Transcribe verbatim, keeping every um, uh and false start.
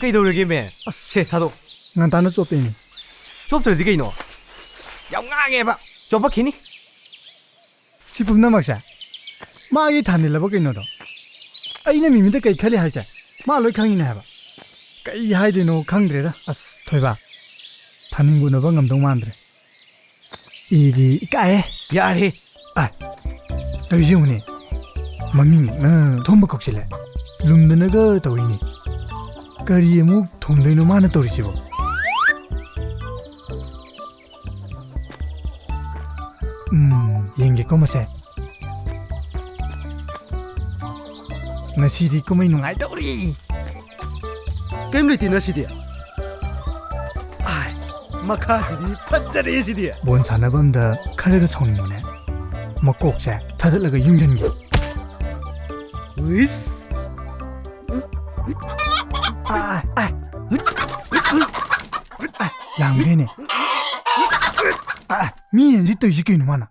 ꯀꯩꯗꯧꯔꯒꯦ, ꯃꯦ? ꯑꯁ, ꯁꯦ, ꯊꯥꯗꯣꯛ꯫ ꯉꯟꯇꯥꯅ ꯆꯣꯞꯄꯦꯅꯦ꯫ ꯆꯣꯞꯇ꯭ꯔꯗꯤ ꯀꯩꯅꯣ? ꯌꯥꯝ ꯉꯥꯡꯉꯦꯕ꯫ ꯆꯣꯞꯄꯛꯈꯤꯅꯤ꯫ ꯁꯤ ꯄꯨꯝꯅꯃꯛꯁꯦ ꯃꯥꯒꯤ ꯊꯥꯅꯤꯜꯂꯕ ꯀꯩꯅꯣꯗꯣ? ꯑꯩꯅ ꯃꯤꯃꯤꯗ ꯀꯩ ꯈꯜꯂꯤ ꯍꯥꯏꯁꯦ ꯃꯥ ꯂꯣꯏ ꯈꯪꯉꯤꯅꯦ ꯍꯥꯏꯕ꯫ ꯀꯩ ꯍꯥꯏꯗꯣꯏꯅꯣ ꯈꯪꯗ꯭ꯔꯦꯗ꯫ ꯑꯁ, ꯊꯣꯏꯕ, ꯊꯥꯅꯤꯡꯒꯨꯅꯕ ꯉꯝꯗꯧ ꯃꯥꯟꯗ꯭ꯔꯦ꯫ ꯏꯗꯤ ꯏꯀꯥꯏꯍꯦ꯫ ꯌꯥꯔꯦ꯫ ꯑ, ꯇꯧꯔꯤꯁꯦ ꯌꯦꯡꯉꯨꯅꯦ꯫ ꯃꯃꯤꯡꯃꯛꯅ ꯊꯣꯝꯕ ꯀꯧꯁꯤꯜꯂꯦ꯫ ꯂꯨꯝꯗꯅꯒ ꯇꯧꯔꯤꯅꯦ꯫ ꯀꯔꯤ ꯑꯃꯨꯛ ꯊꯣꯝꯗꯣꯏꯅꯣ ꯃꯥꯅ ꯇꯧꯔꯤꯁꯤꯕꯣ? ꯎꯝ, ꯌꯦꯡꯒꯦꯀꯣ ꯃꯁꯦ꯫ ꯉꯁꯤꯗꯤ ꯀꯨꯝꯍꯩ ꯅꯨꯡꯉꯥꯏꯗꯧꯔꯤ꯫ ꯀꯩꯝ ꯂꯩꯇꯦ ꯉꯁꯤꯗꯤ꯫ ꯑꯥꯏ, ꯃꯈꯥꯁꯤꯗꯤ ꯐꯖꯔꯦ ꯁꯤꯗꯤ꯫ ꯕꯣꯟ ꯁꯥꯟꯅꯕ ꯑꯝꯗ ꯈꯔꯒ ꯁꯥꯎꯅꯤꯡꯕꯅꯦ꯫ ꯃꯀꯣꯛꯁꯦ ꯊꯥꯗꯠꯂꯒ ꯌꯨꯡꯁꯤꯟꯒꯦ꯫ ꯎꯏꯁ꯫ ꯑꯥꯏ, ꯑꯥꯏ꯫ ꯑꯥꯏ, ꯂꯥꯡꯈ꯭ꯔꯦꯅꯦ꯫ ꯑꯥꯏ, ꯃꯤ ꯌꯦꯟꯁꯤ ꯇꯧꯔꯤꯁꯤ ꯀꯩꯅꯣ ꯃꯥꯅ?